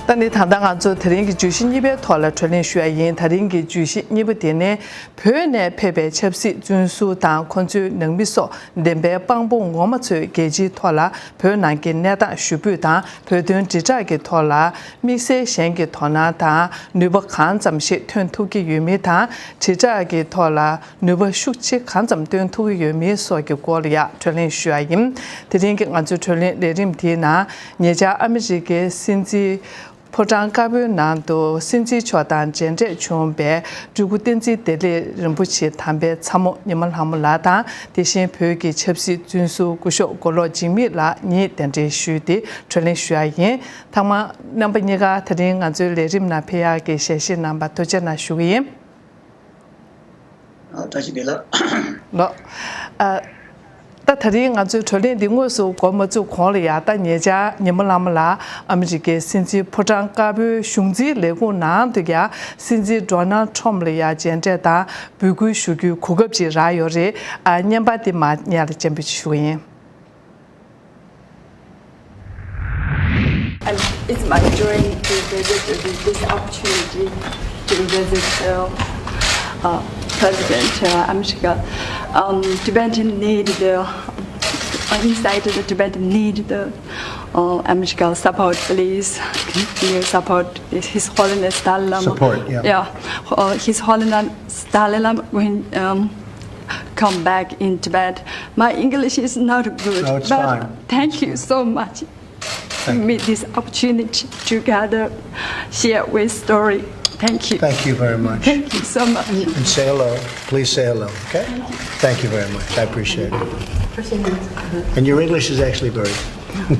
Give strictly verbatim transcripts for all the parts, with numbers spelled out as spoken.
ད་ནི་ད་ལྟ་ང་ཚོ་དེ་རིང་གི་བརྗོད་གཞི་གཉིས་པའི་ཐོག་ལ་བགྲོ་གླེང་ཞུ་ཡ་ཡིན། དེ་རིང་གི་བརྗོད་གཞི་གཉིས་པ་དེ་ནི། བོད་ནས་ཕེབས་པའི་ཆབ་སྲིད་བཙོན་ཟུར་དང་ཁོ་ཚོའི་ནང་མི་སོགས་བདེན་པའི་དཔང་པོ་ངོ་མ་ཚོས་རྒྱལ་སྤྱིའི་ཐོག་ལ་བོད་ནང་གི་གནས་སྟངས་ཞུ་འབོད་དང་། བོད་དོན་དྲིལ་བསྒྲགས་ཀྱི་ཐོག་ལ་དམིགས་བསལ་གཞན་གྱི་དོ་སྣང་དང་ནུས་པ་གང་ཙམ་ཞིག་ཐོན་ཐུབ་ཀྱི་ཡོད་མིན་དང་། དྲིལ་བསྒྲགས་ཀྱི་ཐོག་ལ་ནུས་པ་ཤུགས་ཆེ་གང་ཙམ་བཏོན་ཐུབ་ཀྱི་ཡོད་མིན་སོགས་ཀྱི་སྐོར་ལ་ཡང་བགྲོ་གླེང་ཞུ་ཡ་ཡིན། དེ་རིང་གི་ང་ཚོའི་བགྲོ་གླེང་ལས་རིམ་དེའི་ནང་ཉེ་ཆར་ཨ་མི་རི་ཀའི་སྲིད་འཛིན་ཕོ་བྲང་དཀར་པོའི་ནང་དུ་སྲིད་འཛིན་མཆོག་དང་མཇལ་འཕྲད་བྱུང་བའི་སྤྲུལ་སྐུ་བསྟན་འཛིན་བདེ་ལེགས་རིན་པོ་ཆེ་དམ་པའི་ཚ་མོ་ཉི་མ་ལྷ་མོ་ལགས་དང་། དེ་བཞིན་བོད་ཀྱི་ཆབ་སྲིད་བཙོན་ཟུར་སྐུ་ཞབས་མགོ་ལོག་འཇིགས་མེད་ལགས་གཉིས་གདན་འདྲེན་ཞུས་ཏེ་བགྲོ་གླེང་ཞུ་ཡ་ཡིན། ཐོག་མར་རྣམ་པ་གཉིས་ཀ་དེ་རིང་ང་ཚོའི་ལས་རིམ་ནང་ཕེབས་ཡག་གི་ཞལ་བཞེས་གནང་བར་ཐུགས་རྗེ་གནང་ཞུ་གི་ཡིན། ཨ། བཀྲ་ཤིས་བདེ་ལེགས། ལགས། ཨ། ད་དེ་རིང་ང་ཚོའི་བགྲོ་གླེང་འདི་དངོས་སུ་འགོ་མ་བཙུགས་གོང་ལ་ཡ། ད་ཉེ་ཆར་ཉི་མ་ལྷ་མོ་ལགས་ཨ་མི་རི་ཀའི་སྲིད་འཛིན་ཕོ་བྲང་དཀར་པོའི་གཞུང་འཛིན་ལས་ཁུངས་ནང་དུ་ཡ། སྲིད་འཛིན་ཌོ་ནལ་ཊམ་ལ་ཡ་མཇལ་འཕྲད་དང་འབོད་སྐུལ་ཞུ་རྒྱུའི་གོ་སྐབས་ཅིག་རག་ཡོད་རེད། ཨ། བརྙན་པར་འདི་མར་སྙན་ལ་སྤྱན་འབུལ་ཞུ་གི་ཡིན། And it's my dream to visit with this opportunity to visit uh, uh, President uh, America. Um, Tibetan need the uh, inside the Tibetan need the uh, America support, please. Your support, His Holiness Dalai Lama. Support, yeah. Yeah, uh, His Holiness Dalai Lama when um, come back in Tibet. My English is not good, no, it's but fine. Thank you so much. Thank you. Me this opportunity to gather, share with story. Thank you. Thank you very much. Thank you so much. And say hello. Please say hello, okay? Thank you very much. I appreciate it. Appreciate it. And your English is actually very good.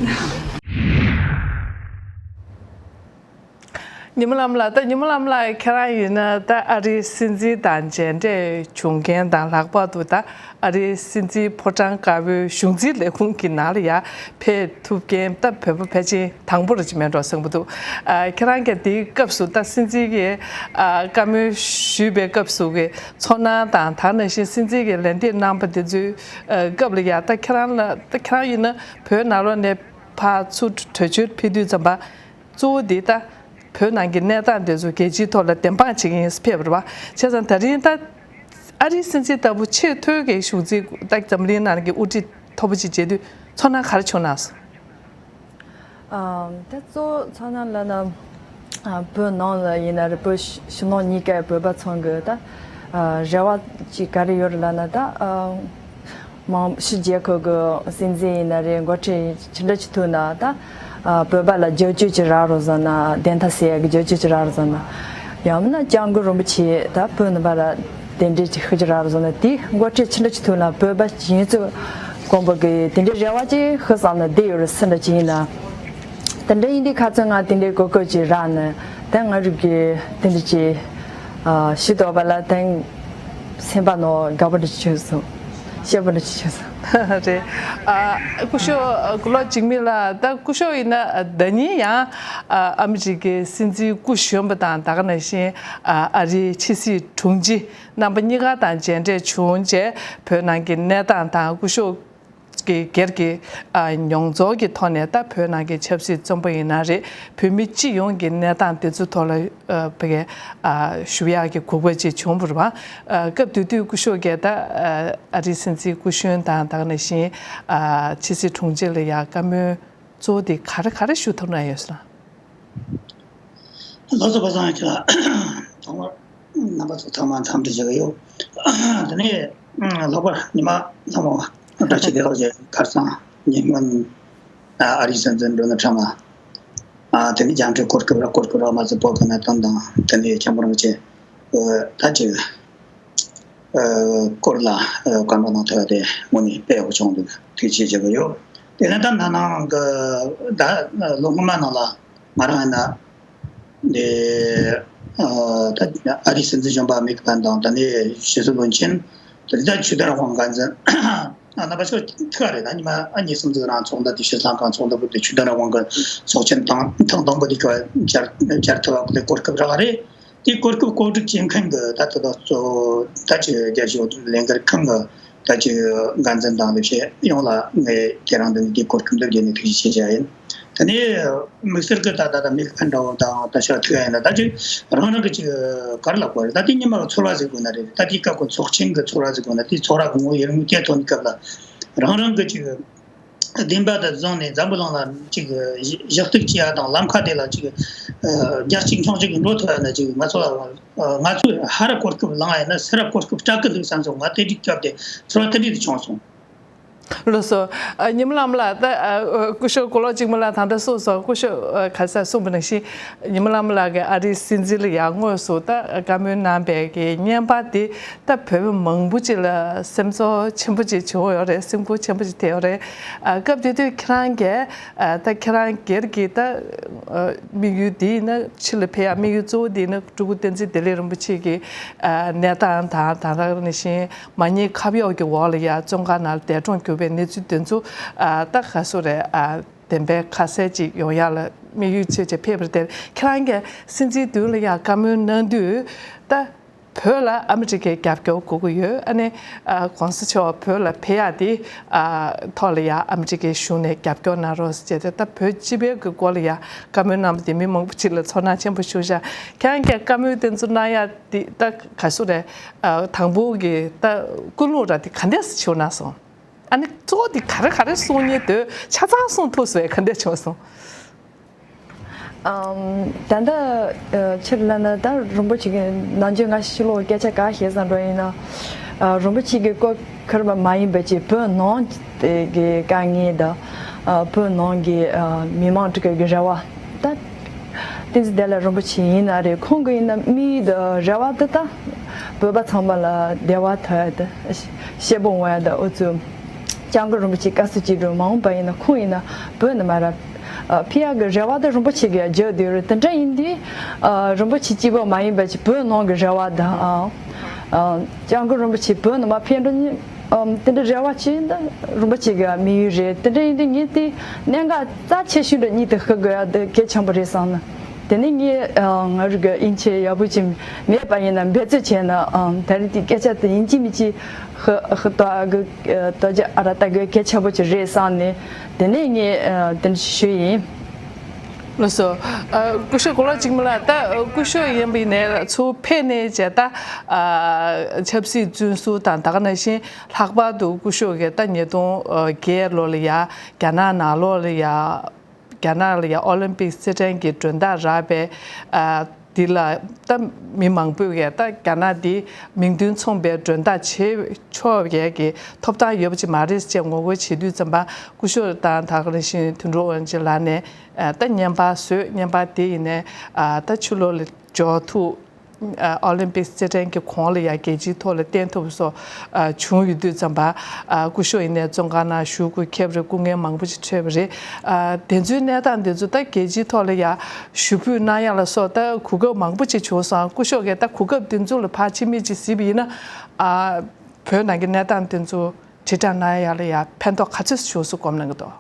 ཉི་མ་ལྷ་མོ་ལགས། ད་ཉི་མ་ལྷ་མོ་ལགས་ཁྱེད་རང་ཡིན་ན་ད་ཨ་རིའི་སྲིད་འཛིན་དང་མཇལ་འཕྲད་བྱུང་མཁན་དང་ལྷག་པར་དུ་ད་ཨ་རིའི་སྲིད་འཛིན་ཕོ་བྲང་དཀར་པོའི་གཞུང་འཛིན་ལས་ཁུངས་ཀྱི་ནང་ལ་ཡ་ཕེབས་ཐུབ་མཁན་ད་བོད་པ་ཕལ་ཆེར་དང་པོ་རེད་ཅེས་མེད་འགྲོ་བསམ་གྱི་འདུག་ཨ། ཁྱེད་རང་གིས་དེའི་སྐབས་སུ་ད་སྲིད་འཛིན་གྱིས་ཨ། བཀའ་མོལ་ཞུས་པའི་སྐབས་སུ་གི་ཚོར་སྣང་དང་། ད་ནང་བཞིན་སྲིད་འཛིན་གྱིས་ལན་འདེབས་གནང་པ་དེ་ཚོའི་ཨ། སྐབས་ལ་ཡ་ད་ཁྱེད་རང་ལ་ད་ཁྱེད་རང་ཡིན་ན་བོད་ནང་ལོགས་ནས་ཕར་ཚུར་བྲོས་བྱོལ་ཕེབས་དུས་ཙམ་པ། གཙོ་བོ་འདི་ད་བོད་ནང་གི་གནས་སྟངས་དེ་ཚོ་རྒྱལ་སྤྱིའི་ཐོག་ལ་བདེན་དཔང་བྱེད་མཁན་ཕེབས་པ་རེད་པ། བྱས་ཙང་ད་རིང་ད་ཨ་རིའི་སྲིད་འཛིན་ལྟ་བུ་ཆེས་མཐོའི་གི་གཞུང་འཛིན་ད་འཛམ་གླིང་ནང་གི་དབུ་ཁྲིད་མཐོ་པོ་ཅིག་མཇལ་དུས་ཚོར་སྣང་ག་རེ་བྱུང་ན་སོང་། ཨམ། ད་གཙོ་བོ་ཚོར་སྣང་ལབ་ན། ཨ། བོད་ནང་ལ་ཡིན་ན་རེད། བོད་ཕྱི་ནང་གཉིས་ཀའི་བོད་པ་ཚང་གི་ད། ཨ། རེ་བ་ཅིག་ག་རེ་ཡོད་རེད་ལབ་ན་ད། ཨ། མང་ཕྱི་རྒྱལ་ཁབ་ཀྱི་སྲིད་འཛིན་ཡིན་ན་རེད། འགོ་ཁྲིད་ཅི་འདྲ་ཅིག་ཐུག་ན་ད། ཨ། བོད་པ་ལ་རྒྱབ་སྐྱོར་ཅིག་རག་རོགས་བཟོ་ན། བདེན་མཐའ་གསལ་ཡག་གི་རྒྱབ་སྐྱོར་ཅིག་རག་རོགས་བཟོ་ན། ཡང་མིན་ན་སྐྱབས་མགོན་རིན་པོ་ཆེ་ད་བོད་ནང་པ་ལ་གདན་འདྲེན་ཅིག་ཤུགས་ཅིག་རག་རོགས་བཟོ་ན། དེ་འགོ་ཁྲིད་ཅི་འདྲ་ཅིག་ཐུག་ན་བོད་པ་ཡིན་ཚུལ་དཀོན་པོ་གི་དེ་འདྲའི་རེ་བ་ཅིག་ཤི་བསམ་ན་བསྡད་ཡོད་རེད། སུ་འདྲ་ཅིག་ཡིན་ན། དེ་འདྲ་ཡིན་དུས་ཁ་ཚོན་ང་དེ་འདྲའི་གོ་སྐབས་ཅིག་རག་ནས་ད་ང་རིག་གི་དེ་འདྲ་ཅིག་ཨ། ཞུ་དོགས་པ་ལ་དེང་སེམས་པ་ནང་དགའ་པོ་འདྲ་ཅིག་བྱུང་སོང་། སྐྱིད་པོ་འདྲ་ཅིག་བྱུང་སོང་། རེད། ཨ། སྐུ་ཞབས་མགོ་ལོག་འཇིགས་མེད་ལགས། ད་སྐུ་ཞབས་ཡིན་ན་ཟླ་ཉིན་ཡང་ཨ་མི་རི་ཀའི་སྲིད་འཛིན་སྐུ་གཞོན་པ་དང་། ད་ག་ནང་བཞིན་ཨ་རིའི་ཕྱི་སྲིད་དྲུང་ཆེ་རྣམ་པ་གཉིས་ཀ་དང་མཇལ་འཕྲད་བྱུང་རྗེས་བོད་ནང་གི་གནས་སྟངས་དང་། སྐུ་ཞབས་ཀྱི་སྒེར་གྱི་ཨ་མྱོང་ཚོར་གྱི་ཐོག་ནས། ད་བོད་ནང་གི་ཆབ་སྲིད་བཙོན་པ་ཡིན་ན་རེད། བོད་མི་སྤྱི་ཡོངས་ཀྱི་གནས་སྟངས་དེ་ཚོའི་ཐོག་ལ་ཨ་ཕ་གི་ཨ་ཞུ་ཡག་གི་གོ་སྐབས་ཅིག་བྱུང་བ་རེད་པ། ཨ། སྐབས་དེ་དུས་སྐུ་ཞབས་ཀྱིས་ད་ཨ་ཨ་རིའི་སྲིད་འཛིན་སྐུ་གཞོན་དང་། ད་ག་ནང་བཞིན་ཨ་ཕྱི་སྲིད་དྲུང་ཆེ་ལ་ཡ་བཀའ་མོལ་གཙོ་བོ་དེ་ག་རེ་ག་རེ་ཞུ་ཐུབ་ན་ཡོད་སོང་། ལགས་སོ། པ་སངས་ཡང་ཁྱེད་ལ་ཐོག་མར་རྣམ་པ་ཚོ་ཚང་མ་འཚམས་འདྲི་ཞུ་གི་ཡོད། དེ་ནས་ལྷག་པར་ཉི་མ་ལྷ་མོ་བཀྲ་ཤིས་བདེ་ལེགས་ཀྱི་ཁ་སང་ཉིན་སྔོན་ཨ་རིའི་སྲིད་འཛིན་ཌོ་ནལ་ཊམ་ལ། ཨ། དེ་ནས་རྒྱང་སྒྲོག་གོ་སྐབས་རག་གོ་སྐབས་རག་མ་ཚད་བོད་ཀྱི་གནད་དོན་དང་། དེ་ནས་སྐྱབས་མགོན་རིན་པོ་ཆེ་ད་ཅིག་ཨ་སྐོར་ལ་ཨ་བཀའ་མོལ་གནང་ཐུབ་པ་དེ་དངོས་གནས་དཔེ་ཡག་པོ་བྱུང་འདུག་ཐུགས་རྗེ་ཆེ་ཞུ་གི་ཡོད། དེ་ནས་ད་ན་ནང་གི་ད་ལོ་སྔོན་མ་ནང་ལ་ང་རང་ཡིན་ན་དེ་ཨ་ད་ཨ་རིའི་སྲིད་འཛིན་གཞོན་པ་མེག་པེན་དང་། དེ་ནས་ཕྱི་སྲིད་བློན་ཆེན། དེ་ནས་ད་ཆོས་དར་དབང་འགན་འཛིན། ཨ། རྣམ་པ་ཚོ་ཐུག་ག་རེད། ད་ཉི་མ་ཨ་གཉིས་གསུམ་ཙམ་རིང་ཚོགས་འདུ་དེ་ཕྱི་གསང་ཁང་ཚོགས་འདུ་ཕུད་དེ་ཆོས་དར་དབང་གི་ཚོགས་ཆེན་དང་ཐེངས་དང་པོ་དེ་ག་བཅར་བཅར་ཐུབ་པ་དེ་གོ་སྐབས་རག་རེད། དེ་གོ་སྐབས་གོ་སྒྲིག་བྱེད་མཁན་གྱི་ད་ལྟ་ད་གཙོ་བོ་ད་ཅིག་རྒྱལ་སྤྱིའི་ལས་འགུལ་ཁང་གི་ད་ཅིག་འགན་འཛིན་དང་ལས་བྱེད་ཡོངས་ལ་ངས་དེ་རིང་འདི་ནས་དེ་གོ་སྐབས་འདི་བརྒྱུད་ནས་ཐུགས་རྗེ་ཆེ་ཞུ་ཡ་ཡིན། དེ་ནས་དམིགས་བསལ་གྱི་ད་ད་ད་མི་ཕན་འདྲ་བོ་དང་ད་ཤ་ཐུག་ཡ་ཡིན་ན་ད་ཅིག་རང་རང་གི་ཅིག་ག་རེ་ལབ་དགོས་རེད། ད་དེ་ཉི་མ་གི་ཚོར་བ་ཟིག་དགོས་ན་རེད། ད་དེའི་སྐབས་ཀྱི་ཚོགས་ཆེན་གྱི་ཚོར་བ་ཟིག་དགོས་ན་དེའི་ཚོར་བ་གི་ངོ་བོ་ཡར་ངོ་སྐྱེ་ཐོན་སྐབས་ལ་རང་རང་གི་ཅིག་བདེན་པ་དེ་བཟུང་ནས་འཛམ་བུ་གླིང་ལ་ཅིག་གཞི་གཏུག་བྱེད་ཡ་དང་ལམ་ཁ་དེ་ལ་ཅིག་རྒྱ་གཅིག་མཚུངས་གཅིག་འགྲོ་ཐུབ་ཡ་ན་ཅིག་ང་ཚོ་ལ་ང་ཚོས་ཧ་ར་གོ་སྐབས་བླངས་ཡ་ན་སི་ར་གོ་སྐབས་སྤྲད་གི་འདུག་བསམ་སོང་། ང་དེ་འདྲའི་སྐབས་དེ་ཚོར་བ་དེ་འདྲ་དེ་བྱུང་སོང་། ལགས་སོ། ཨ། ཉི་མ་ལྷ་མོ་ལགས། ད་ཨ་སྐུ་ཞབས་གོ་ལོག་ཅིག་མ་ལ་ད་ལྟ་གསུངས་སོང་། སྐུ་ཞབས་ཨ་ག་ས་གསུངས་པ་ནང་བཞིན་ཉི་མ་ལྷ་མོ་ལགས་ཀྱིས་ཨ་རིའི་སྲིད་འཛིན་ལ་ཡང་དངོས་སུ་ད་བཀའ་མོལ་གནང་པའི་གི་བརྙན་པར་དེ་ད་བོད་པ་མང་པོ་ཅིག་ལ་སེམས་ཚོར་ཆེན་པོ་ཅིག་བྱུང་ཡོད་རེད། སེམས་ཁུར་ཆེན་པོ་ཅིག་ཐེབས་ཡོད་རེད། ཨ་སྐབས་དེ་དུས་ཁྱེད་རང་གིས་ཨ་ད་ཁྱེད་རང་སྒེར་གྱི་ད་ཨ་དམིགས་ཡུལ་དེ་ཡིན་ན་ཕྱི་ལ་ཕེབས་ཡ་དམིགས་ཡུལ་གཙོ་བོ་དེ་ཡིན་ན་སྤྲུལ་སྐུ་བསྟན་འཛིན་བདེ་ལེགས་རིན་པོ་ཆེ་གི་ཨ་གནས་སྟངས་དང་ད་ལྟ་ནང་བཞིན། མ་ཉེས་ཁ་གཡོགས་ཀྱི་འོག་ལ་ཡ་བཙོན་ཁང་ནང་ལ་འདས་གྲོངས་གྱུར་པའི་གནས་ཚུལ་དེ་ཚོ་ཨ་ད་ག་སུ་རེད། ཨ་བདེན་པའི་ཁ་གསལ་ཅིག་ཡོང་ཡ་ལ་དམིགས་ཡུལ་བྱས་བྱས་ཕེབས་པ་རེད་དེ། ཁྱེད་རང་གིས་སྲིད་འཛིན་མདུན་ལ་ཡ་བཀའ་མོལ་གནང་དུས་ད་བོད་ལ་ཨ་མི་རི་ཀའི་རྒྱབ་སྐྱོར་དགོས་ཀྱི་ཡོད། ཨ་ནི་ཨ་གོང་ས་མཆོག་བོད་ལ་ཕེབས་ཡ་དེ་ཨ་ཐོག་ལ་ཡ་ཨ་མི་རི་ཀའི་གཞུང་ནས་རྒྱབ་སྐྱོར་གནང་རོགས་ཟེར་བྱས་ཏེ། ད་བོད་སྤྱི་པའི་གི་སྐོར་ལ་ཡ་བཀའ་མོལ་གནང་བ་དེ་མི་མང་པོ་ཅིག་ལ་ཚོར་སྣང་ཆེན་པོ་ཞུགས་ཤག་ཁྱེད་རང་གིས་བཀའ་མོལ་དེ་ཚོ་གནང་ཡ། འདི་ད་ག་སུ་རེད། ཨ་དང་པོ་གི་ད་ཀུན་སློང་ར་དེ་ག་འདྲས་སེ་བྱུང་ན་སོང་། ཨ་ནི་གཙོ་བོ་དེ་ག་རེ་ག་རེ་གསུང་སྙིང་འདོད་ཆ་ཚང་གསུང་ཐུབ་སོང་། ག་འདྲས་བྱུང་སོང་། ཨམ། ད་ལྟ་ཨ་ཕྱིར་ལབ་ན་ད་རིན་པོ་ཆེ་གི་ནམ་རྒྱུན་ང་ཕྱི་ལོགས་སྐད་ཆ་ག་བཤད་བསམ་འགྲོ་ཡིན་ན། ཨ་རིན་པོ་ཆེ་གི་སྐོར་ཁར་མ་ཡིན་པ་ཅིག་བོད་ནང་དེ་གི་དཀའ་ངལ་དང་། ཨ་བོད་ནང་གི་ཨ་མི་མང་ཁྲོད་ཀྱི་རེ་བ་ད། བསྟན་འཛིན་བདེ་ལེགས་རིན་པོ་ཆེ་ཡིན་ན་རེད། ཁོང་གི་ཡིན་ན་དམིགས་ཡུལ་དང་རེ་བ་དེ་ད་བོད་པ་ཚང་མ་ལ་བདེ་བ་ཐོབ་ཡ་དང་སྐྱིད་པོ་ཡོང་ཡ་དང་། འུ་ཚོ་སྐྱབས་མགོན་རིན་པོ་ཆེ་བཀའ་སྲིད་སྤྱི་འགྲོ་མ་འོངས་པ་ཡིན་ན་ཁོང་ཡིན་ན་བོད་ནས་མར་ཕེབས་ཡ་གི་རེ་བ་དེ་རིན་པོ་ཆེ་གིས་བརྗོད་བསྡད་ཡོད་རེད། དེ་འདྲ་ཡིན་དུས་རིན་པོ་ཆེ་གཅིག་པོ་མ་ཡིན་པ་ཅིག་བོད་ནང་གི་རེ་བ་དང་། སྐྱབས་མགོན་རིན་པོ་ཆེ་བོད་ནས་མར་ཕེབས་འགྲོ་ནི། ཨམ། དེ་འདྲ་རེ་བ་ཅིག་འདི་རིན་པོ་ཆེ་གི་དམིགས་ཡུལ་རེད། དེ་འདྲ་ཡིན་དུས་ངས་དེ་གནད་འགག་རྩ་ཆེ་ཤོས་འདྲ་གཉིས་དེ་ཤེས་དགོས་ཡ་དེ་གལ་ཆེན་པོ་རེད་བསམ་ནས། དེ་ནས་ངས་ཨ་ང་རང་གི་དབྱིན་ཇི་ཡག་པོ་ཅིག་མེད་པ་ཡིན་ན་འབད་རྩོལ་བྱས་ནས། ཨམ། ད་རེས་དེ་སྐད་ཆ་དེ་ཡིན་གཅིག་མིན་གཅིག་ཧི་ཧི་ཏོ་ཨ་གི་ཨ་ཏོ་ཅི་ཨ་ར་ལྟ་དགོས་གལ་ཆེན་པོ་ཅིག་རེད་བསམ་ནས། དེ་ནས་ངས་ཨ་དེ་འདྲ་ཞུས་ཡིན། ལགས་སོ། ཨ་སྐུ་ཞབས་གོ་ལ་གཅིག་མ་ལ་ད་སྐུ་ཞབས་ཡིན་པ་ཡིན་ནའི་ཚུར་ཕེབས་ནས་བྱས་ད་ཨ་ཆབ་སྲིད་བཙོན་ཟུར་དང་། ད་ག་ནང་བཞིན་ལྷག་པར་དུ་སྐུ་ཞབས་ཀྱིས་ད་ཉིས་སྟོང་བརྒྱད་ལོ་ལ་ཡ་རྒྱ་ནག་ནང་ལོགས་ལ་ཡ་རྒྱ་ནག་ལ་ཡ་ཨོ་ལིམ་པིག་རྩེད་འགྲན་གྱི་མགྲོན་བདག་རག་པའི་ཨ་འདི་ལ་ད་མི་མང་པོས་ཀྱིས་ད་རྒྱ་ནག་འདི་མིང་དོན་མཚུངས་པའི་མགྲོན་བདག་བྱེད་ཆོག་ཡས་ཀྱི་ཐོབ་ཐང་ཡོད་པ་ཅིག་མ་རེད་ཅེས་ངོ་རྒོལ་བྱེད་དུས་ཙམ་པ། སྐུ་ཞབས་དང་ད་ག་ནང་བཞིན་དོན་གྲུབ་དབང་ཆེན་ལགས་ནས་ཨ་ད་བརྙན་པར་བཟོས། བརྙན་པར་དེ་ཡིན་ནའི་ཨ་ད་ཕྱི་ལོགས་ལ་འབྱོར་ཐུབ། ཨ་ཨོ་ལིམ་པིག་རྩེད་འགྲན་གྱི་གོང་ལ་ཡ་རྒྱལ་སྤྱིའི་ཐོག་ལ་བསྟན་ཐུབ་སོགས་ཨ་བྱུང་ཡོད་དུས་ཙམ་པ། ཨ་སྐུ་ཞབས་ཡིན་ནའི་བཙོན་ཁང་ནང་བཞུགས་དགོས་ཁེལ་བ་རེད། སྐུ་ངལ་མང་པོ་ཅིག་འཕྲད་པ་རེད། ཨ་དེ་ཚོའི་གནས་སྟངས་དེ་ཚོ་ད་རྒྱལ་སྤྱིའི་ཐོག་ལ་ཡ་ཞུ་འབོད་གནང་ཡ་ལ་སོགས་ད་གོ་སྐབས་མང་པོ་ཅིག་བྱུང་སོང་། སྐུ་ཞབས་ཀྱིས་ད་གོ་སྐབས་དེ་ཚོ་ལ་ཕར་ཕྱི་མིག་ཅིག་གཟིགས་པ་ཡིན་ན། ཨ་བོད་ནང་གི་གནས་སྟངས་དེ་ཚོ་དྲིལ་བསྒྲགས་གནང་ཡ་ལ་ཡ་ཕན་ཐོགས་ག་ཚོད་བྱུང་སོང་སྒོམ་གནང་གི་འདུག་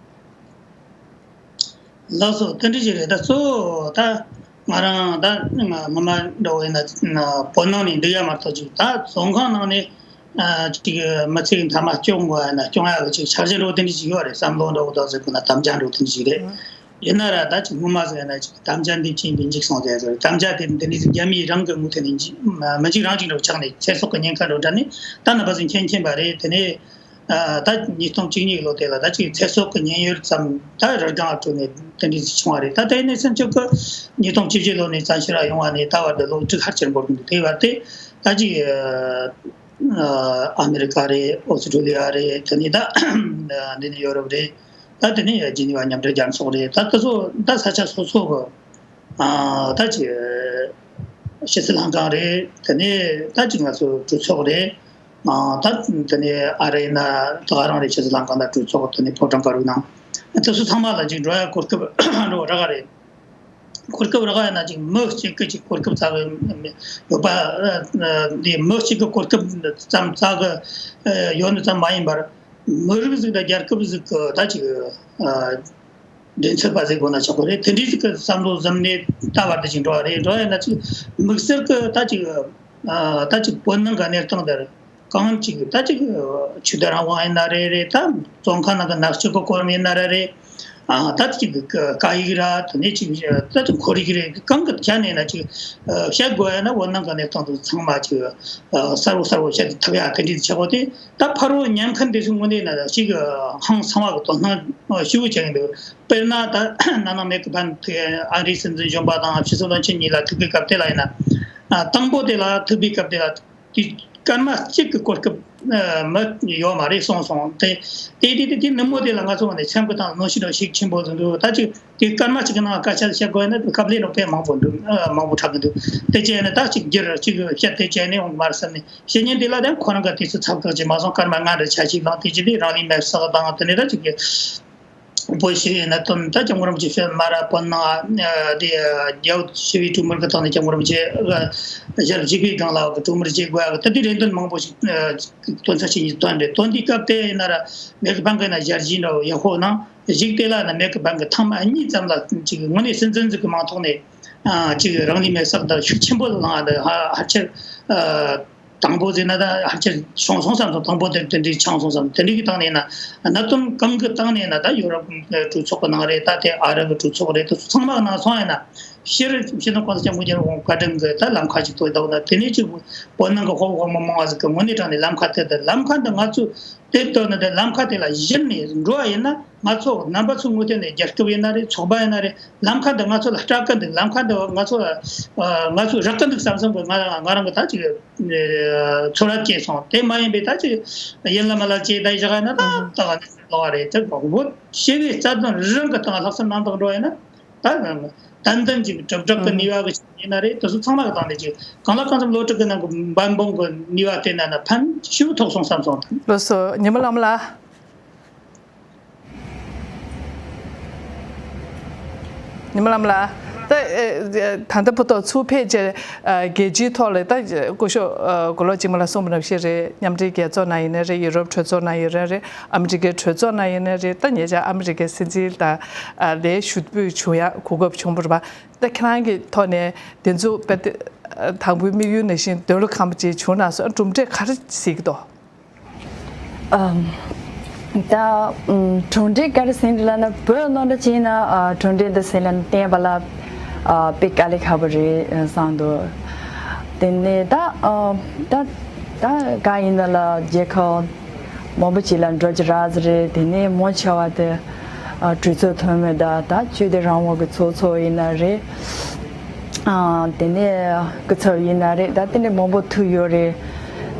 ལགས་སོ། དེ་འདྲ་ཞིག་རེད། ད་གཙོ་བོ་ད་ང་རང་ད་ངོ་མ་འདྲ་བོ་ཡིན་ན་བོད་ནང་ནས་འདུག་ཡ་མ་གཏོགས་ཅིག་ད་བཙོན་ཁང་ནང་ནས་ཨ་ཅིག་མི་ཚེ་མཐའ་མ་སྐྱོང་དགོས་ཡ་ན་སྐྱོང་ཡ་གི་ཅིག་འཆར་གཞི་འདྲ་བོ་དེ་འདྲ་ཞིག་ཡོད་རེད། བསམ་བློ་འདྲ་བོ་དང་ཟེར་དགོས་ན་དམ་བཅའ་འདྲ་བོ་དེ་འདྲ་ཞིག་རེད། ཡིན་ན་ར་ད་ཅིག་སྔོན་མ་ཟེར་ན་ཅིག་དམ་བཅའ་འདི་བཅིངས་འདི་འཇིག་སོང་ཟེར་ཟེར། དམ་བཅའ་དེ་འདི་འདྲ་ཞིག་རྒྱ་མི་རང་གི་ངོས་ཐད་ནས་འཇིག་མི་འཇིག་རང་འཇིག་འདྲ་བོ་ཆགས་ནས་ཚེ་སྲོག་གི་ཉེན་ཁ་འདྲ་བོ་འདྲ་ནི་ད་ནི་བ་ཟིན་མཁྱེན་མཁྱེན་པ་རེད། དེ་ནས། ཨ་ད་ཉིས་སྟོང་བཅུ་གཉིས་ལོ་དེ་ལ་ད་ཅིག་ཚེ་སྲོག་གི་ཉེན་གཡོལ་ཙམ་ད་རི་སྒང་ལ་བྲོས་ནས་དེ་འདྲ་ཞིག་བྱུང་བ་རེད། ད་དེ་ནས་སེམས་ཅན་གྱི་ཉིས་སྟོང་བཅུ་བཞི་ལོ་ནས་བཙན་བྱོལ་ལ་ཡོང་བ་ནས་ད་བར་དུ་ལོ་དྲུག་ཕལ་ཆེར་འགོར་གི་འདུག་དེ་བར་དེ་ད་ཅིག་ཨ་ཨ་མེ་རི་ཀ་རེད། ཨོ་སི་ཀྲོ་ལི་ཡ་རེད། དེ་ནས་ད་འདི་ནས་ཡོ་རོབ་རེད། ད་དེ་ནས་ཇི་ནི་ཝ་མཉམ་འབྲེལ་རྒྱལ་ཚོགས་རེད། ད་དེ་ཚོ་ད་ས་ཆ་སོ་སོ་གི་ཨ་ད་ཅིག་ཕྱི་སྲིད་ལྷན་ཁང་རེད། དེ་ནས་ད་ཅིག་ང་ཚོ་གྲོས་ཚོགས་རེད། ཨ་ད་དེ་ནས་ཨ་རེ་ན་ད་ག་རང་རེད། ཕྱི་སྲིད་ལྷན་ཁང་དང་གྲོས་ཚོགས། དེ་ནས་ཕོ་བྲང་དཀར་པོའི་ནང་། དེ་ཚོ་ཚང་མ་ལ་ཅིག་འགྲོ་ཡ་གོ་སྐབས་འགྲོ་རག་ག་རེད། གོ་སྐབས་རག་ཡ་ན་ཅིག་མི་གཅིག་གི་ཅིག་གོ་སྐབས་བཙལ་གི་ཡོད་པ། འདི་མི་གཅིག་གི་གོ་སྐབས་ཙམ་བཙལ་གི་ཡོད་ནི་ཙམ་མ་ཡིན་པར། མི་རིགས་ཟིག་དང་རྒྱལ་ཁབ་ཟིག་གི་ད་ཅིག་ཨ་འགྲན་ཚད་པ་ཟིག་དགོས་ན་ཆོག་གི་རེད། དེ་འདྲའི་ཟིག་གི་བསམ་བློ་བཟུང་ནས་ད་བར་དུ་ཅིག་འགྲོ་བ་རེད། འགྲོ་ཡ་ན་ཅིག་དམིགས་བསལ་གི་ད་ཅིག་ཨ་ད་ཅིག་བོད་ནང་གི་གནས་སྟངས་དེར་གང་ཅིག་ད་ཅིག་ཆོས་དད་རང་དབང་ཡིན་ན་རེད་རེད། ད་བཙོན་ཁང་ནང་གི་མནར་གཅོད་གི་སྐོར་ཡིན་ན་རེད་རེད། ཨ་ད་ཅིག་གི་སྐད་ཡིག་ར་དེ་ནས་ཅིག་ད་ཅིག་ཁོར་ཡིག་རེད། གང་གི་ཆ་ནས་ན་ཅིག་བཤད་དགོས་ཡ་ན་བོད་ནང་གི་གནས་སྟངས་དེ་ཚང་མ་ཅིག་གསལ་བོ་གསལ་བོ་བཤད་ཐུབ་ཡ་དེ་འདྲའི་ཆགས་པ་དེ། ད་ཕ་རོལ་ཉན་མཁན་དེ་ཚོའི་ངོས་ནས་ན་ཅིག་ཧང་སང་བ་གི་དོ་སྣང་ཞེ་པོ་བྱེད་ཀྱི་འདུག་དཔེར་ན་ད་ན་ནིང་མེག་གྷི་བྷན་ཨ་རིའི་སྲིད་འཛིན་གཞོན་པ་དང་ཕྱི་སྲིད་བློན་ཆེན་གཉིས་ལ་ཐུག་པའི་སྐབས་དེ་ལ་ཡིན་ན། དང་པོ་དེ་ལ་ཐུག་པའི་སྐབས་དེ་ལ། དེ་སྐར་མ་གཅིག་གི་གོ་སྐབས་མི་ཡོད་མ་རེད་གསུངས་སོང་། དེ་དེ་དེ་དེ་དེ་ནུབ་མོ་དེ་ལ་ང་ཚོ་ནས་སེམས་ཀྱི་སྟེང་གནོན་ཤུགས་དང་ཤུགས་ཆེན་པོ་ཟིན་འདུག་ད་ཅིག་དེ་སྐར་མ་གཅིག་གི་ནང་སྐད་ཆ་བཤད་དགོས་ན་དེ་སྐབས་ལས་རོགས་པས་མང་པོ་འདུག་ཨ་མང་པོ་ཆགས་ཀྱི་འདུག་དེ་བྱས་ནས་ད་ཅིག་རྒྱུར་ཅིག་བཤད་དེ་བྱས་ནས་འོང་གི་མ་རེད་བསམ་ནས། བཤད་ཉན་དེ་ལ་དེ་ཁོ་རང་གི་དུས་ཚོད་ཚབ་ཁག་ཅིག་མ་སོང་། སྐར་མ་ལྔ་རེ་ཆ་ཞིག་ལངས། དེ་ཅི་དེ་རང་ལུས་མེར་བསྲེགས་དང་དེ་ནས་ད་ཅིག་གི་བོད་ཞི་བའི་གནད་དོན་ད་སྐྱབས་མགོན་རིན་པོ་ཆེ་ཕེབས་མ་ར་བོད་ནང་དེ་རྒྱ་བོད་ཞི་བའི་གྲོས་མོལ་གྱི་ཐོག་ནས་སྐྱབས་མགོན་རིན་པོ་ཆེ་ཞལ་གཟིགས་པའི་སྒང་ལ་གྲོས་མོལ་བྱེད་དགོས་ཡ་གི་ད་དེ་རེ་འདུན་མང་པོ་ཞིག་དོན་ཚན་ཞིག་ཐོན་རེད། དོན་དེའི་སྐབས་དེ་ཡིན་ན་ར་མེག་གྷི་བྷན་གི་ན་ཞལ་གཟིགས་འདྲ་བོ་ཡག་པོ་གནང་། གཞུག་དེ་ལ་ན་མེག་གྷི་བྷན་གི་ཐེངས་མ་གཉིས་ཙམ་ལ་ཅིག་དངོས་གནས་སྲིད་འཛིན་ཟིག་གི་མིང་ཐོག་ནས་ཅིག་རང་ལུས་མེར་བསྲེགས་དང་ཤུགས་ཆེན་པོ་ལངས་ཡ་དེ་ཧ་ཧ་ཅང་། དང་པོ་ཟེར་ན་ད་ཕལ་ཆེར་བྱུང་སོང་བསམ་སོང་། དང་པོ་དེ་དེ་འདྲའི་ཆགས་སོང་བསམ། དེ་འདྲའི་གི་སྟེང་ནས་ན་གནད་དོན་གང་གི་སྟེང་ནས་ན་ད་ཡོ་རོབ་གྲོས་ཚོགས་ཀྱི་ནང་རེད། ད་དེ་ཨ་རི་གི་གྲོས་ཚོགས་རེད། དེ་ཚོ་ཚང་མ་གི་ནང་སོང་ཡ་ན་སྤྱིར་སྤྱི་ནོར་གོང་ས་སྐྱབས་མགོན་རྒྱལ་བ་བཀའ་དྲིན་གི་ད་ལམ་ཁ་ཅིག་ཐོག་ད་ད་དེ་ནས་ཅིག་བོད་ནང་གི་ཧོབ་ཧོབ་མ་མང་བ་ཟིག་གི་ངོས་ནས་དྲངས་ནས་ལམ་ཁ་དེ་ད་ལམ་ཁ་འདི་ང་ཚོས་དེ་ལྟར་ན་དེ་ལམ་ཁ་དེ་ལ་གཞི་ནས་འགྲོ་བ་ཡིན་ན། ང་ཚོ་རྣམ་པ་ཚོའི་ངོས་ཐད་ནས་རྒྱལ་ཁབ་ཡིན་ན་རེད། ཚོགས་པ་ཡིན་ན་རེད། ལམ་ཁ་འདི་ང་ཚོ་ལ་སྐྲག་གི་འདུག་ལམ་ཁ་འདི་ང་ཚོ་ལ་ང་ཚོ་རག་གི་འདུག་བསམ་བསམ་གི་ང་ང་རང་གི་ད་ཅིག་ཚོར་བ་སྐྱེས་སོང་། དེ་མ་ཡིན་པའི་ད་ཅིག་ཡིན་ལ་མ་ལ་ཅིག་ད་བཞག་ཡིན་ན་ད་ད་ག་ནས་ལོག་བ་རེད། ཅིག་བོད་ཞི་བའི་རྩ་དོན་རང་གི་སྟེང་ལྷག་བསམ་རྣམ་དག་འགྲོ་ཡིན་ན་ད་ཏན་ཏན་ཅིག་གྲུབ་གྲུབ་གི་ནུས་པ་གི་ཡིན་ན་རེད། དེ་ཚོ་ཚང་མ་གི་སྟེང་ནས་ཅིག་གང་ལ་གང་འཚམ་བློ་གྲོས་གི་ནང་གི་འབད་འབུངས་གི་ནུས་པ་བསྟེན་ན་ན་ཕན་ཞེ་པོ་ཐོགས་སོང་བསམ་སོང་། ལགས་སོ། ཉི་མ་ལྷ་མོ་ལགས། ཉི་མ་ལྷ་མོ་ལགས། ད་ཨེ་ད་ལྟ་བར་དུ་ཚུར་ཕེབས་རྗེས་ཨ་རྒྱལ་སྤྱིའི་ཐོག་ལ་ད་སྐུ་ཞབས་ཨ་མགོ་ལོག་འཇིགས་མེད་ལགས་གསུངས་པ་ནང་བཞིན་རེད། མཉམ་འབྲེལ་རྒྱལ་ཚོགས་ནང་ཡིན་ན་རེད། ཡུ་རོབ་གྲོས་ཚོགས་ནང་ཡིན་ན་རེད། ཨ་མི་རི་ཀའི་གྲོས་ཚོགས་ནང་ཡིན་ན་རེད། ད་ཉེ་ཆར་ཨ་མི་རི་ཀའི་སྲིད་འཛིན་དང་ཨ་ལས་ཞུ་འབོད་བྱུང་ཡ་གོ་སྐབས་བྱུང་བ་རེད་པ། ད་ཁྱེད་རང་གི་ཐོག་ནས་དེ་ཚོ་དཔེ་དེ་དང་པོའི་དམིགས་ཡུལ་ནང་བཞིན་འདོད་བློ་ཁེངས་པ་ཅིག་བྱུང་ན་སོང་། གྲུབ་འབྲས་ག་རེ་གཟིགས་ཀྱི་འདུག་ཨམ། ད་ཨམ། གྲུབ་འབྲས་ག་རེ་ཟིན་རེད་ལབ་ན། བོད་ནང་ལ་བྱས་ན་ཨ་གྲུབ་འབྲས་འདི་ཟིན་ལ་བསྟན་པ་ལ་ཨ་དཔེ་དཀའ་ལས་ཁག་པོ་རེད་བསམ་འདུག་དེ་ནས་ད་ཨ་ད་ད་ག་ཡིན་ན་ལ་རྒྱལ་ཁབ་མང་པོ་ཅིག་ལ་འགྲོ་རྒྱུ་རག་ཟེར་རེད། དེ་ནས་མང་ཆེ་བ་དེ་ཨ་གྲོས་ཚོགས་ཐོན་མི་ད་ད་ཆོས་དད་རང་དབང་གི་ཚོགས་གཙོ་ཡིན་ན་རེད། ཨ་དེ་ནས་སྐུ་ཚབ་ཡིན་ན་རེད། ད་དེ་འདྲ་མང་པོ་ཐུག་ཡོད་རེད།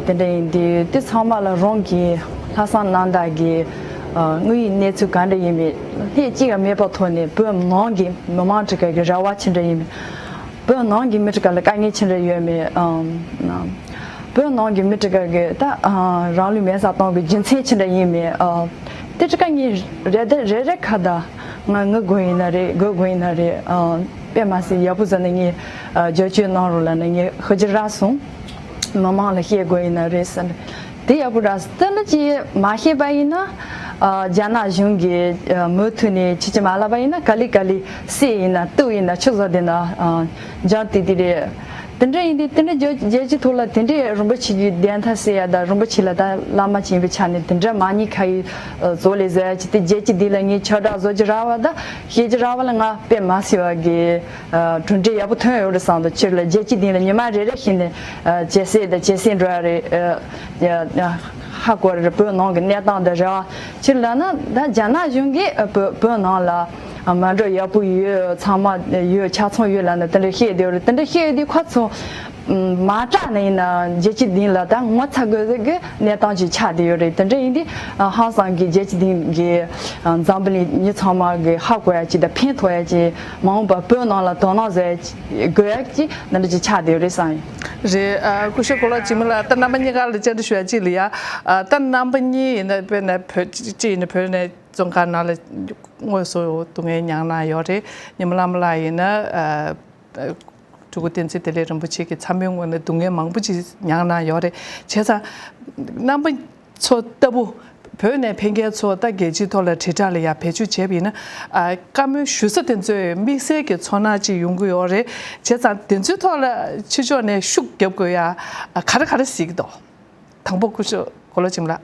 དེ་འདྲ་ཡིན་དུས་དེ་ཚང་མ་ལ་རང་གི་ལྷག་བསམ་རྣམ་དག་གིས་ཨ་དངོས་ཡོད་གནས་ཚུལ་ག་འདྲ་ཡིན་མིན་ལྷད་གཅིག་ཀྱང་མེད་པའི་ཐོག་ནས་བོད་ནང་གི་མི་མང་དེ་ག་གི་རེ་བ་ཅི་འདྲ་ཡིན་མིན། བོད་ནང་གི་མི་དེ་ག་ལ་དཀའ་ངལ་ཅི་འདྲ་ཡོད་མེད། ཨམ། བོད་ནང་གི་མི་དེ་ག་གི་ད་ཨ་རང་ལུས་མེར་སྲེག་གཏོང་གི་རྒྱུ་མཚན་ཅི་འདྲ་ཡིན་མེད། ཨ་དེ་དེ་ག་ངས་རེ་རེ་རེ་ཁ་ད་ང་ངུ་དགོས་ཡིན་ན་རེད། དགོད་དགོས་ཡིན་ན་རེད། ཨ་དཔེ་མ་སྲིད་ཡག་པོ་བཟོ་ནས་ངས་ཨ་བསྒྱུར་བཅོས་གནང་རོགས་ལབ་ནས་ངས་ཧུ་ཅི་ར་སོང་། མི་མང་ལ་བཤད་དགོས་ཡིན་ན་རེད་ཟེར་ནས། དེ་ཡག་པོ་ར་སྟེ་ལ་ཅི་མ་ཤེས་པ་ཡིན་ན། ཨ་རྒྱ་ནག་གཞུང་གིས་ཨ་མུ་མཐུད་ནས་ཅི་ཅི་མ་ལབ་པ་ཡིན་ན། ག་ལེ་ག་ལེ་སྲས་ཡིན་ན་སྟོབས་ཡིན་ན་ཆུ་བཟོ་དེ་ན་ཨ་འཇང་དེ་དེ་རེད། དེ་འདྲ་ཡིན་དུས་དེ་འདྲ་རྒྱལ་རྒྱལ་སྤྱིའི་ཐོག་ལ་དེ་འདྲའི་རིན་པོ་ཆེ་གི་བདེན་མཐའ་གསལ་ཡ་དང་རིན་པོ་ཆེ་ལ་ད་བླ་མ་ཆེན་པོའི་ཆ་ནས་དེ་འདྲ་མ་ཉེས་ཁ་ཡི་བཟོ་ལས་བཟོ་ཡ་ཅི་དེ་རྒྱལ་སྤྱི་འདི་ལ་ངས་ཁྱབ་བསྒྲགས་བཟོ་རྒྱུ་རག་པ་དང་བཤད་རྒྱུ་རག་པ་ལ་ང་དཔེ་མ་སྲིད་པ་གི་གྲུབ་འབྲས་ཡག་པོ་ཐོན་ཡོད་རེད་བསམ་འདུག་སྤྱིར་ལ་རྒྱལ་སྤྱི་སྟེང་ལ་ཉི་མ་རེ་རེ་བཞིན་ནས་ཇེ་གསལ་དང་ཇེ་གསལ་འགྲོ་ཡ་རེད། ཧ་གོ་རེད། བོད་ནང་གི་གནས་སྟངས་དང་རེ་བ་སྤྱིར་ལབ་ན་ད་རྒྱ་ནག་གཞུང་གིས་བོད་བོད་ནང་ལ་མ་འགྲོ་ཡག་པོ་ཡོད། ཚང་མ་ཡོད། ཆ་ཚང་ཡོད་ལབ་ནས་དེ་འདྲ་བཤད་བསྡད་ཡོད་རེད། དེ་འདྲ་བཤད་ཡོད་དུས་ཁོ་ཚོ་མ་སྐྲག་ནས་ཡིན་ན་རྒྱལ་སྤྱི་སྟེང་ལ་ད་ངོ་ཚ་དགོས་ཟེར་གི་གནས་སྟངས་ཅིག་ཆགས་བསྡད་ཡོད་རེད། དེ་འདྲ་ཡིན་དུས་ཧང་སང་གི་རྒྱལ་སྤྱི་སྟེང་གི་འཛམ་བུ་གླིང་མི་ཚང་མ་གི་ཧ་གོ་ཡ་ཅིག་དང་ཕན་ཐོགས་ཡ་ཅིག་མ་འོངས་པ་བོད་ནང་ལ་དོ་སྣང་བཟོ་ཡ་ཅིག་དགོས་ཡ་ཅིག་འདི་འདྲ་ཅིག་ཆགས་བསྡད་ཡོད་རེད་བསམ་ཡོད། རེད། ཨ་སྐུ་ཞབས་གོ་ལ་འཇིགས་མེད་ལགས། ད་རྣམ་པ་གཉིས་ཀ་ལ་བཅར་འདྲི་ཞུ་ཡ་གཅིག་ལ་ཡ། ཨ་ད་རྣམ་པ་གཉིས་ཡིན་ན་དཔེར་ན་བོད་གཅིག་ཡིན་ན་བོད་ནས་བཙོན་ཁང་ནང་ལ་དངོས་སུ་སྡུག་བསྔལ་མྱངས་གནང་ཡོད་རེད། ཉི་མ་ལྷ་མོ་ལགས་ཡིན་ན་ཨ་སྤྲུལ་སྐུ་བསྟན་འཛིན་བདེ་ལེགས་རིན་པོ་ཆེ་གི་ཚ་མོའི་ངོས་ནས་སྡུག་བསྔལ་མང་པོ་ཅིག་མྱངས་གནང་ཡོད་རེད། བྱས་ཙང་རྣམ་པ་ཚོ་ལྟ་བུ་བོད་ནས་ཕེབས་མཁན་ཚོ་ད་རྒྱལ་སྤྱིའི་ཐོག་ལ་དྲིལ་བསྒྲགས་ལ་ཡ་བེད་སྤྱོད་བྱས་པ་ཡིན་ན། ཨ་བཀའ་མོལ་ཞུ་ས་དེ་ཚོས་དམིགས་བསལ་གྱི་ཚོར་སྣང་ཅིག་ཡོང་གི་ཡོད་རེད། བྱས་ཙང་དེ་ཚོའི་ཐོག་ལ་ཕྱི་ཕྱོགས་ནས་ཤུགས་རྒྱབ་དགོས་ཡ་ག་རེ་ག་རེ་གཟིགས་ཀྱི་འདུག་དང་པོ་སྐུ་ཞབས་གོ་ལོ་འཇིགས་མེད་ལགས།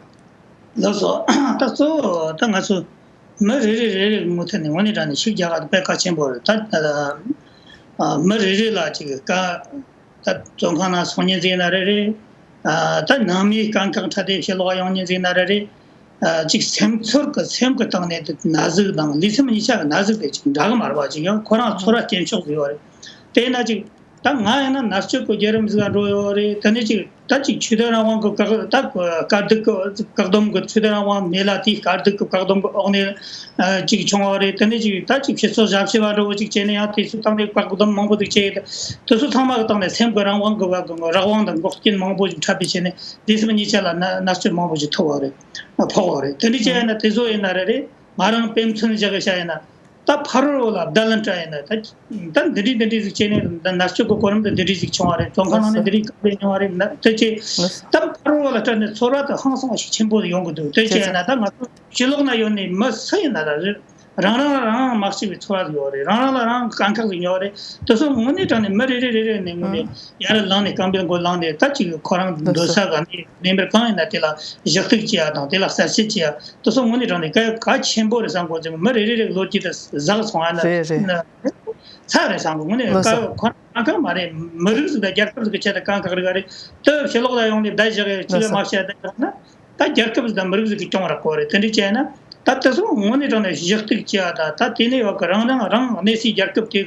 ལགས་སོ། ད་གཙོ་བོ་ད་ང་ཚོ་ མི་རེ་རེ་རེ་རེ་གི་མུ་མཐུད་ནས་དངོས་གནས་དྲང་གནས་ཤུགས་རྒྱག་ག་དཔེ་གལ་ཆེན་པོ་རེད། ད་ཨ་མི་རེ་རེ་ལ་ཅིག་ག་ད་བཙོན་ཁང་ནང་སོང་མཁན་ཟིག་ཡིན་ན་རེ་རེ། ཨ་ད་ནང་མིའི་དཀའ་ཁག་འཕྲད་དེ་ཕྱི་ལོགས་ཡོང་མཁན་ཟིག་ཡིན་ན་རེ་རེ། ཨ་ཅིག་སེམས་ཚོར་གི་སེམས་ཀྱི་སྟེང་ནས་ན་ཟུག་དང་ལུས་སེམས་གཉིས་ཆ་གི་ན་ཟུག་དེ་ཅིག་འདྲ་གི་མ་རེད་པ། ཅིག་ཡང་ཁོ་རང་ཚོར་བ་སྐྱེ་ཕྱོགས་ཟིག་ཡོད་རེད། དེ་ཡིན་ན་ཅིག་ད་ང་ཡིན་ན་མནར་གཅོད་ཀྱི་བརྒྱུད་རིམ་ཟིག་ལ་འགྲོ་ཡོད་རེད། དེ་ནས་ཅིག་ད་ཅིག་ཆོས་དད་རང་དབང་གི་བཀག་ད་དཀའ་སྡུག་གི་བཀག་སྡོམ་གི་ཆོས་དད་རང་དབང་མེད་ལ། དེའི་དཀའ་སྡུག་གི་བཀག་སྡོམ་གི་འོག་ནས་ཨ་ཅིག་བྱུང་བ་རེད། དེ་ནས་ཅིག་ད་ཅིག་ཕྱི་སོ་ཞབས་ཕྱི་བ་འདྲ་བོ་ཅིག་བྱས་ནས་ཡང་དེ་ཚོའི་སྟེང་ནས་བཀག་སྡོམ་མང་པོ་ཟིག་བྱས་ཡོད། དེ་ཚོ་ཚང་མ་གི་སྟེང་ནས་སེམས་ཀྱི་རང་དབང་གི་བ་གི་རང་དབང་དང་འགོག་རྐྱེན་མང་པོ་ཞིག་འཕྲད་པའི་ཆ་ནས་ལུས་སེམས་གཉིས་ཆ་ལ་ན་མནར་གཅོད་མང་པོ་ཞིག་ཐོབ་པ་རེད། ཕོག་པ་རེད། དེ་འདྲ་བྱས་ཡིན་ན་དེ་ཚོ་ཡིན་ན་རེ་རེ། ང་རང་དཔེ་མཚོན་བཞག་གི་བཤད་ཡིན་ན། ད་ཕ་རོལ་བོ་ལ་བརྡ་ལན་སྤྲད་ཡིན་ན། ད་ད་འདི་འདྲའི་འདི་འདྲའི་ཟིག་བྱས་ནས། ད་མནར་གཅོད་ཀྱི་གོ་རིམ་དུ་འདི་འདྲའི་ཟིག་བྱུང་བ་རེད། བཙོན་ཁང་ནང་ནས་འདི་འདྲའི་དཀའ་ལས་མྱོང་བ་རེད་ན། དེ་ཅི་ད་ཕ་རོལ་བོ་ལ་སྤྲད་ནས་ཚོར་བ་དེ་ཧང་སང་བ་ཞིག་ཆེན་པོ་ཡོང་གི་འདུག་དེ་བྱས་ཡིན་ན་ད་ང་ཚོ་ཕྱི་ལོགས་ན་ཡོད་ནས་མི་སུ་ཡིན་ན་ར་རེད། རང་རང་ལ་རང་མ་གཅིག་པའི་ཚོར་བ་ཡོད་རེད། རང་རང་ལ་རང་དཀའ་ཁག་ཟིག་ཡོད་རེད། དེ་ཚོ་དངོས་གནས་དྲང་གནས་མི་རེ་རེ་རེ་རེ་ནས་དངོས་གནས་ཡར་ལངས་ནས་རྐང་པའི་མགོ་ལངས་ནས། ད་ཅིག་ཁོ་རང་འདོད་ས་ག་ནས་མེད་པར་གང་ཡིན་ན་དེ་ལ་ཞུ་གཏུག་བྱེད་ཡ་དང་། དེ་ལ་གསལ་བཤད་བྱེད་ཡ། དེ་ཚོ་དངོས་གནས་དྲང་གནས་གལ་གལ་ཆེན་པོ་རེད་བསམ་གོ། ཅིག་མི་རེ་རེ་རེ་ལོ་རྒྱུས་དེ་ཟག་སོང་ཡ་ན། རེད་རེད། ཚར་རེད་བསམ་གོ། དངོས་གནས་ལགས་སོ། གལ་ཁོ་རང་གང་མ་རེད། མི་རིགས་ཟིག་དང་རྒྱལ་ཁབ་ཟིག་གི་ཆེད་དུ་གང་ག་རིག་རེད། དེ་ཕྱི་ལོགས་ལ་ཡོང་ནས་བསྡད་བཞག་གི་ཆུ་ལས་མ་བཤད་བསྡད་བཞག་ན། ད་རྒྱལ་ཁབ་དང་མི་རིགས་ཟིག་གི་སྐྱོང་བ་རག་གོ་རེད། དེ་འདྲ་བྱས་ན་ད་དེ་ཚོ་དངོས་གནས་དྲང་གནས་ཞུ་གཏུག་བྱེད་ཡ། ད་ད་དེ་ནས་བ་གི་རང་རང་རང་གནས་སའི་རྒྱལ་ཁབ་དེ་གི་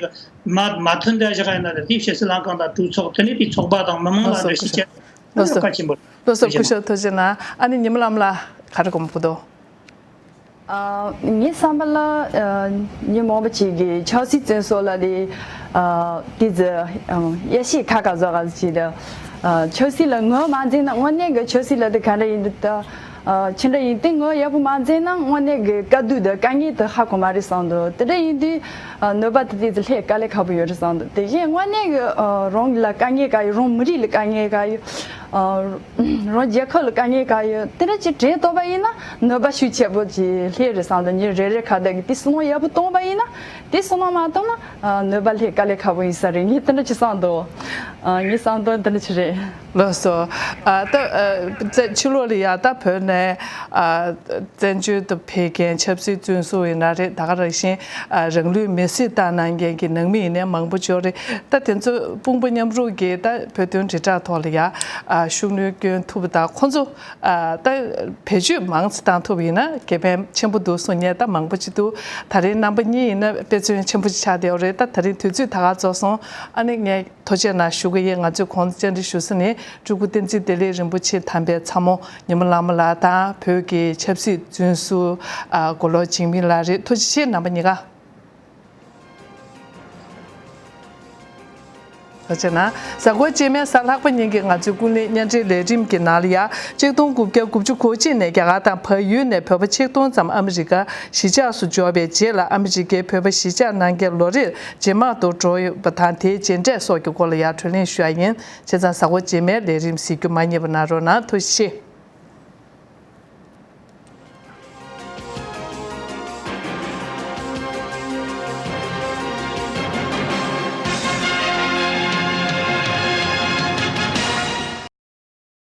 མ་མ་མཐུན་བསྡད་བཞག་ཡིན་ན། ད་དེའི་ཕྱི་སྲིད་ལྷན་ཁང་དང་གྲོས་ཚོགས། དེ་ནས་དེའི་ཚོགས་པ་དང་མི་མང་ལ་འགྲེལ་བཤད་བྱེད་ཡ་ད་གལ་ཆེན་པོ་རེད། ལགས་སོ། སྐུ་ཞབས་ཐུགས་རྗེ་གནང་། ཨ་ནི་ཉི་མ་ལམ་ལ་ག་རེ་དགོངས་པ་འདུག་ཨ། ངའི་བསམ་པ་ལ། ཨ། མི་མང་པོ་ཅིག་གིས་ཆབ་སྲིད་བཙོན་ཟུར་ལ་ལས། ཨ། དེ་ཚོ། ཨ། དབྱེ་ཞིབ་ཁ་ཁ་བཟོ་ག་ཅིག་དང་། ཨ། ཆབ་སྲིད་ལ་ངོས་མ་འཛིན་ན། དངོས་གནས་ཀྱི་ཆབ་སྲིད་ལ་དེ་ག་འདྲ་ཡིན་འདུག་ད། ཨ། ཅི་འདྲ་ཡིན་དེ་ངོས་ཡག་པོ་མ་འཛིན་ན། དངོས་གནས་ཀྱི་དཀའ་སྡུག་དང་དཀའ་ངལ་དེ་ཧ་གོ་མ་རེད་བསམ་འདུག་དེ་འདྲ་ཡིན་དུས། ཨ། གནོད་པ་དེ་དེ་ཚོ་སླེབས་དཀའ་ལས་ཁག་པོ་ཡོད་རེད་བསམ་འདུག་དེ་བཞིན་དངོས་གནས་ཀྱི། ཨ། རང་ལ་དཀའ་ངལ་ག་ཡོད། རང་མི་རིགས་ལ་དཀའ་ངལ་ག་ཡོད། ཨ། རང་རྒྱལ་ཁབ་ལ་དཀའ་ངལ་ག་ཡོད། དེ་འདྲ་ཅིག་དྲན་ཐུབ་པ་ཡིན་ན་གནོད་པ་ཤུགས་ཆེ་པོ་ཅིག་སླེབས་རེད་བསམ་འདུག་ཉིན་རེ་རེ་ཁ་བརྡ་གི་དེ་བསམ་བློ་ཡག་པོ་གཏོང་བ་ཡིན་ན། དེ་བསམ་བློ་མ་གཏོང་ན། ཨ། གནོད་པ་སླེབས་དཀའ་ལས་ཁག་པོ་ཡིན་ས་རེད། ངས་དེ་འདྲ་ཅིག་བསམ་འདུག་ཨ། ངས་བསམ་དོན་དེ་འདྲ་ཅིག་རེད། ལགས་སོ། ཨ། ད། ཨ། བཙན་ཕྱི་ལོགས་ལ་ཡ་ད་བོད་ནས། ཨ། བཙན་བྱོལ་དུ་ཕེབས་མཁན་ཆབ་སྲིད་བཙོན་ཟུར་ཡིན་ན་རེད། ད་ག་རང་བཞིན། ཨ། རང་ལུས་མེར་སྲེག་བཏང་གནང་མཁན་གྱི་ནང་མི་ཡིན་ནའི་མང་པོ་ཅིག་ཡོད་རེད། ད་དེ་ཚོ་དཔུང་པ་མཉམ་རུབ་ཀྱིས་ད་བོད་དོན་དྲིལ་བསྒྲགས་ཐོག་ལ་ཡ། ཨ། ཤུགས་སྣོན་སྐྱོན་ཐུབ་པ་དང་། ཁོང་ཚོ། ཨ། ད་བེད་སྤྱོད་མང་ཙམ་བཏང་ཐུབ་པ་ཡིན་ན་དགེ་ཕན་ཆེན་པོ་འདུག་གསུང་མཁན་ད་མང་པོ་ཅིག་འདུག་ད་རེས་རྣམ་པ་གཉིས་ཡིན་ན་དཔེ་མཚོན་ཆེན་པོ་ཅིག་ཆགས་བསྡད་ཡོད་རེད། ད་ད་རེས་དུས་ཚོད་ད་ག་རྫོགས་སོང་། ཨ་ནི་ངས་ཐུགས་རྗེ་གནང་ཞུ་གི་ཡིན། ང་ཚོས་གོང་དུ་བཅར་འདྲི་ཞུ་ས་ནི་སྤྲུལ་སྐུ་བསྟན་འཛིན་བདེ་ལེགས་རིན་པོ་ཆེ་དམ་པའི་ཚ་མོ་ཉི་མ་ལྷ་མོ་ལགས་དང་། བོད་ཀྱི་ཆབ་སྲིད་བཙོན་ཟུར། ཨ། མགོ་ལོག་འཇིགས་མེད་ལགས་རེད། ཐུགས་རྗེ་ཆེ་རྣམ་པ་གཉིས་ཀ། ཐུགས་རྗེ་གནང་། གཟའ་འཁོར་རྗེས་མའི་གཟའ་ལྷག་པ་ཉིན་གྱི་ང་ཚོའི་ཀུན་གླེང་བརྙན་འཕྲིན་ལས་རིམ་གྱི་ནང་ལ་ཡ། ཆིག་སྟོང་དགུ་བརྒྱ་དགུ་བཅུ་གོ་གཅིག་ནས་རྒྱ་གར་དང་བལ་ཡུལ་ནས་བོད་པ་ཆིག་སྟོང་ཙམ་ཨ་མི་རི་ཀར་གཞིས་ཆགས་སུ་འབྱོར་བའི་རྗེས་ལ། ཨ་མི་རི་ཀའི་བོད་པ་གཞིས་ཆགས་ནང་རྐྱེན་ལོ་རེར་ཇེ་མང་དུ་འགྲོ་ཡོད་པ་དང་། དེའི་རྗེས་འབྲས་སོགས་ཀྱི་སྐོར་ལ་ཡ་བགྲོ་གླེང་ཞུ་ཡ་ཡིན། བྱས་ཙང་གཟའ་འཁོར་རྗེས་མའི་ལས་རིམ་གཟིགས་རྒྱུ་མ་བསྙེལ་བ་གནང་རོགས་གནང་། ཐུགས་རྗེ་ཆེ།